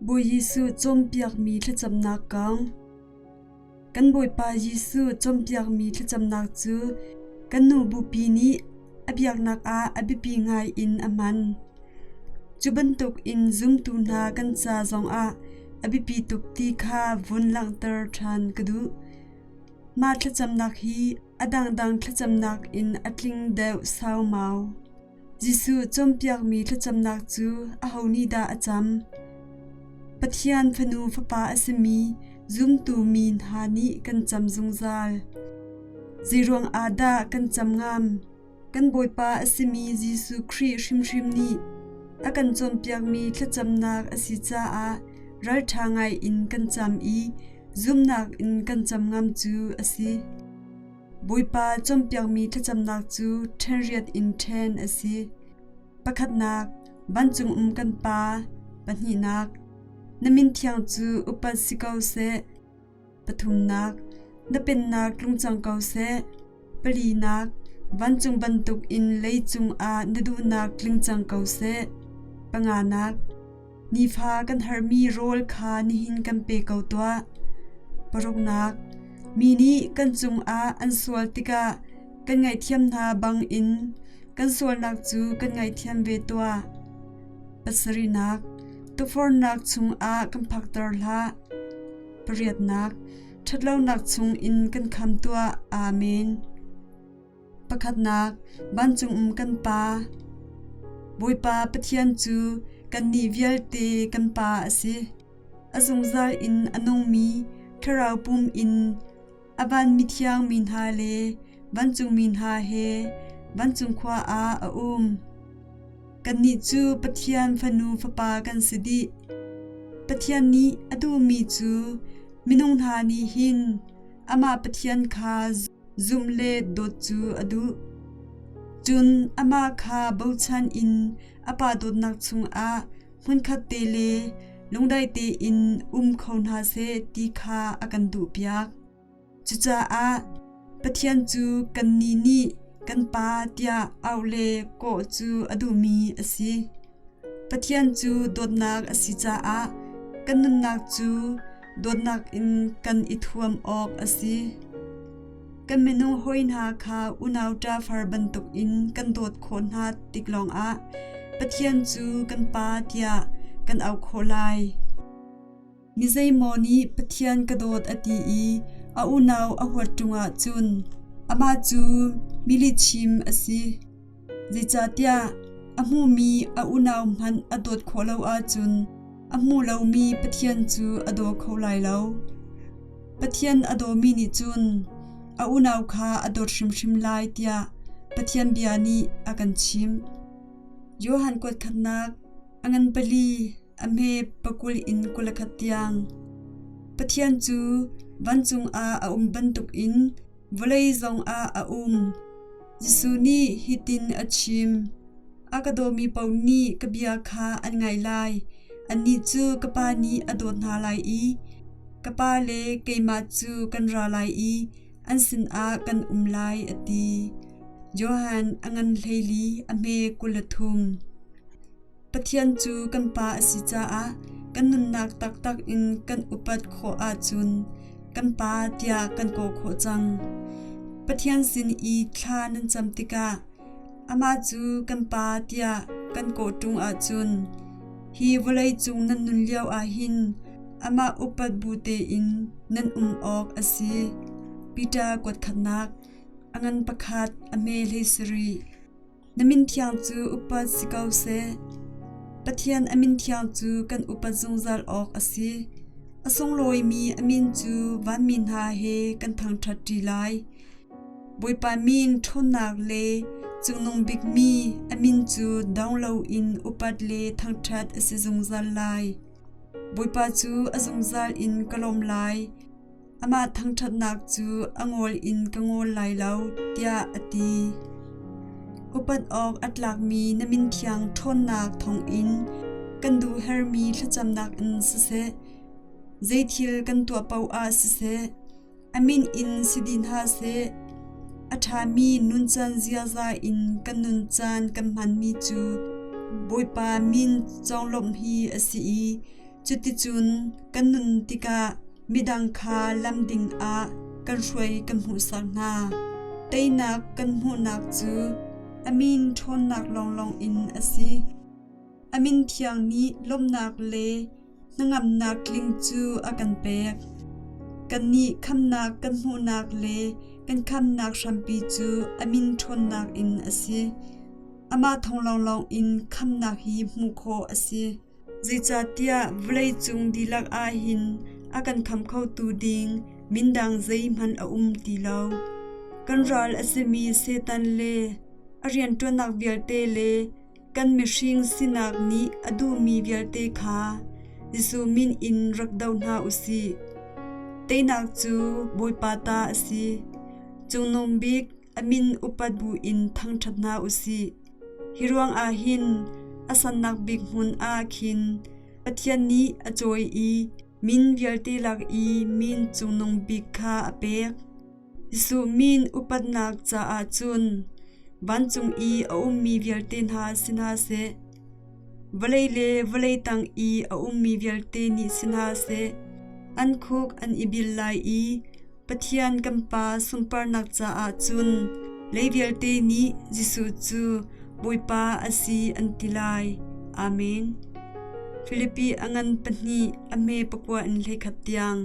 Bawi Jesuh cawnpiakmi thlacamnak kong. Kan Bawipa Jesuh cawnpiakmi thlacamnak cu kan nu bupi nih a biaknak ah a biapi ngai in a hman. Cu bantuk in zumtu hna kan ca zongah a biapi tuk ti kha vun langhter ṭhan ka duh. Mah thlacamnak hi a dangdang thlacamnak in a tling deuh saumau. Jesuh cawnpiakmi thlacamnak cu aho nih dah a cam? Pathian fanu fapa a simi zumtu mi hna nih kan cam zungzal. Zeiruang ah dah kan cam ngam? Kan Bawipa a simi Jesuh Khrih hrimhrim nih a kan cawnpiakmi thlacamnak a si caah ralṭha ngaiin kan cam i zumnak in kan cam ngam cu a si. Bawipa cawnpiakmi thlacamnak cu ṭhenriat in ṭhen a si. Pakhatnak, vancung um kan Pa. Pahnihnak, na min thiang cu upat si ko seh. Pathumnak, na pennak tlung cang ko seh. Palinak, vancung bantuk in leicung ah na duhnak tling cang ko seh. Panganak, Nifa kan herhmi rawl kha nihin kan pe ko tuah. Paruknak, mi nih kan cungah an sual tikah kan ngaihthiam hna bangin kan sualnak cu kan ngaihthiam ve tuah. Pasarihnak, tukforhnak chungah kan phakter hlah. Pariatnak, ṭhatlonak chungin kan kham tuah. Amen. Pakhatnak, vancung um kan Pa. Bawipa Pathian cu kannih vialte kan Pa a si. A zungzal in a nungmi thlarau pum in a van mithiang mi hna le vancungmi hna he vancung khua ah a um. Kannih cu Pathian fanu fapa kan si dih. Pathian nih a duhmi cu minung hna nih hin amah Pathian kha zumh le dawt cu a duh. Cun amah kha bochan in a pa dawtnak chungah hmunkhat te le lungdai tein um kho hna seh ti kha a kan duhpiak. Cucaah Pathian cu kannih nih kan Pa tiah auh le kawh cu a duhmi a si. Pathian cu dawtnak a si caah kan nunnak cu dawtnak in kan i thuam awk a si. Kan minung hawi hna kha unau ṭafar bantukin kan dawt khawh hna tik lawngah Pathian cu kan Pa tiah kan auh khawh lai. Mi zeimaw nih Pathian ka dawt a ti i a unau a huat ṭung ahcun amah cu mi lihchim a si. Zeicahtiah a hmumi a unau hmanh a dawt khawh lo ahcun a hmu lomi Pathian cu a daw kho lai lo. Pathian a dawmi nih cun a unau kha a dawt hrimhrim lai tiah Pathian bia nih a kan chimh. Johan kuat khatnak a ngan pali a hme pakul in 21 tiang. Pathian cu vancung ah a um bantukin vawlei zongah a um. Jesuh nih hitin a chim: A ka dawmi paoh nih ka bia kha an ngaih lai. Annih cu ka Pa nih a dawt hna lai i ka Pa le keimah cu kan ra lai i an sinah kan um lai, a ti. Johan a ngan 14 a hme 23. Pathian cu kan Pa a si caah kan nunnak taktak in kan upat khawh ahcun kan Pa tiah kan kawh khawh cang. Pathian sin i thla nan cam tikah amah cu kan Pa tiah kan kawh ṭung ahcun hi vawlei cung nan nun lio ah hin amah upat bu tein nan um awk a si. Peter kuat khatnak a ngan pakhat a hme hlei sarih. Na min thiang cu upat si ko seh. Pathian a min thiang cu kan upat zungzal awk a si. A sunglawimi a min cu vanmi hna he kan thangṭhat ṭi lai. Bawipa min ṭhawnnak le cungnung bikmi a min cu dong loin upat le thangṭhat a si zungzal lai. Bawipa cu a zungzal in ka lawm lai. Amah thangṭhatnak cu a ngawl in ka ngawl lai lo, tiah a ti. Upat awk a tlakmi na min thiang ṭhawnnak thawngin kan duhhermi thlacamnak in siseh, zeithil kan tuah paoh ah siseh, a min in si dih hna seh. A ṭhami nuncan ziaza in kan nuncan kan hmanmi cu Bawipa min conglawmh hi a si i. Cuticun kan nun tikah midang kha lam ding ah kan hruai kan hmuhsak hna. Teinak kan hmuhnak cu a min ṭhawnnak lawnglawng in a si. A min thiang nih lawmhnak le hnangamnak tling cu a kan pek. Kannih khamnak kan hmuhnak le kan khamnak hrampi cu a min ṭhawnnak in a si. Amah thawng lawnglawng in khamnak hi hmuh khawh a si. Zeicahtiah vawleicung dihlak ah hin a kan kham khotu ding mindang zeihmanh a um ti lo. Kan ral a simi Satan le a rianṭuannak vialte le kan mihring sinak nih a duhmi vialte kha Jesuh min in rak doh hna u sih. Teinak cu Bawipa ta a si. Cungnung bik a min upat buin thangṭhat hna u sih. Hi ruangah hin a sannak bik hmun ah khin Pathian nih a cawi i min vialte lak i min cungnung bik kha a pek. Jesuh min upatnak caah cun vancung i a ummi vialte hna si hna seh, vawlei le vawlei tang i a ummi vialte nih si hna seh, an khuk an i bil lai i Pathian kan Pa sunparnak caah cun lei vialte nih Jesuh cu Bawipa a si an ti lai. Amen. Filipi a ngan pahnih a hme pakua in 11 tiang.